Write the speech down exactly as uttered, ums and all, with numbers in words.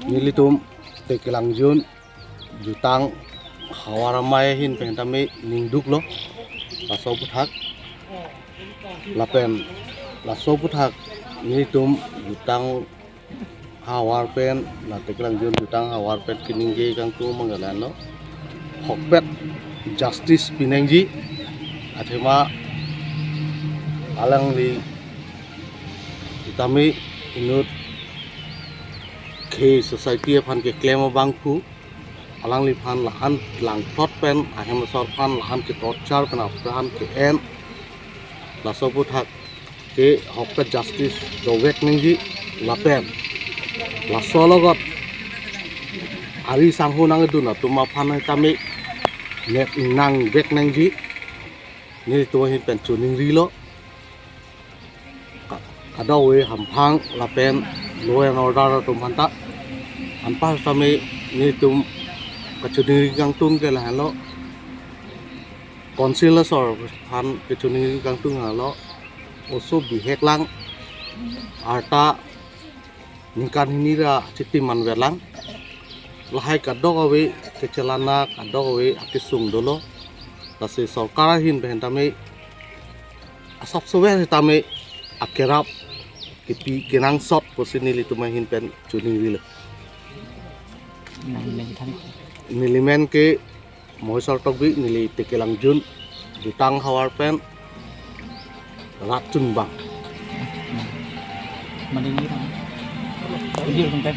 Nelitum Tekelangjun Jutang Havar Amei ahin pen tame ningduklo laso aphuthak. Lapen laso aphuthak nelitum Jutang Havar pen, la Tekelangjun Jutang Havar pen keningje kangtung abang ke la-anlo. Ahokpet justice pinangji, athema alangli tame inut khei society aphan keklem abangphu, alangliphan la-an langplot pen ahem asor aphan la-an ke-torture pen aphan ke-en, laso aphuthak ke ahokpet justice dovek nangji lapen laso alogot ari sangho nangdun atum aphan tame nep ingnangvek nangji nelitum ahin pen choningrilo. Ka-, kadokave hamphang lapen law and order atum aphanta. Anpar tame nelitum kachoningri kangtung ke la-anlo. Council asor aphan kachoningri kangtung la-anlo. Oso bihek lang, arta ningkan hini ra chitim manver lang. Lahai kadokave kechelana, kadokave akesung dolo. Lasi sorkar ahin pen tame asap sover tame akerap kepi kenangsot pusi nelitum ahin pen choningrilo. Nang nang than. Neli men ke Moisar Tokbi, neli Tekelangjun Jutang Havar pen rat chunbang. Mandi ni kan. Video sampai.